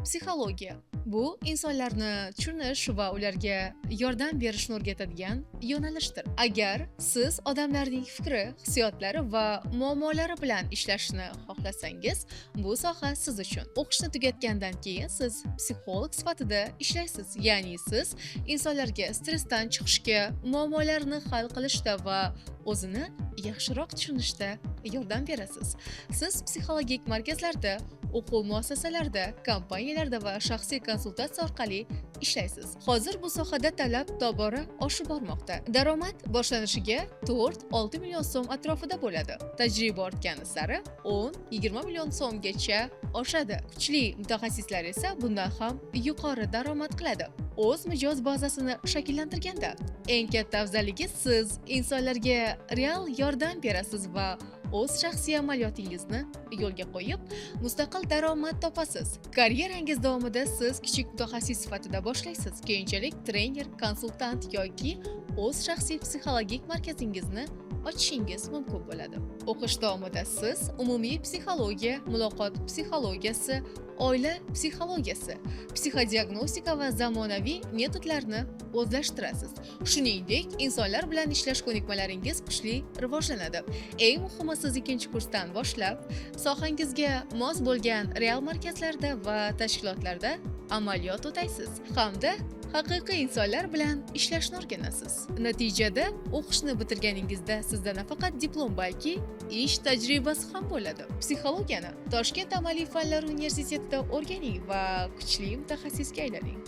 Psixologiya bu insonlarni tushunish va ularga yordam berishni o'rgatadigan yo'nalishdir. Agar siz odamlarning fikri, hissiyotlari va muammolari bilan ishlashni xohlasangiz, bu soha siz uchun. O'qishni tugatgandan keyin siz psixolog sifatida ishlaysiz, ya'ni siz insonlarga stressdan chiqishga, muammolarni hal qilishda va o'zini yaxshiroq tushunishda yordam berasiz. Siz psixologik markazlarda, o'quv muassasalarida, kompaniyalarda va shaxsiy konsultatsiya orqali ishlaysiz. Hozir bu sohada talab tobora oshib bormoqda. Daromad boshlanishiga 4-6 million so'm atrofida bo'ladi. Tajriba ortgani sari 10-20 million so'mgacha oshadi. Kuchli mutaxassislar esa bundan ham yuqori daromad qiladi, o'z mijoz bazasini shakllantirganda. Eng katta afzalligi, siz insonlarga real yordam berasiz va o'z shaxsiy amaliyotingizni yo'lga qo'yib, mustaqil daromad topasiz. Karyerangiz davomida siz kichik mutaxassis sifatida boshlaysiz, keyinchalik trener, konsultant yoki o'z shaxsiy psixologik markazingizni ochishingiz mumkin bo'ladi. O'qish davomida siz umumiy psixologiya, muloqot psixologiyasi, oila psixologiyasi, psixodiagnostika va zamonaviy metodlarni o'zlashtirasiz. Shuningdek, insonlar bilan ishlash ko'nikmalaringiz kuchli rivojlanadi. Eng muhimi, siz ikkinchi kursdan boshlab sohangizga mos bo'lgan real markazlarda va tashkilotlarda amaliyot o'taysiz hamda haqiqiy insonlar bilan ishlashni o'rganasiz. Natijada o'qishni bitirganingizda sizda nafaqat diplom, balki ish tajribasi ham bo'ladi. Psixologiyani Toshkent amaliy fanlar universitetida o'rganing va kuchli mutaxassisga aylaning.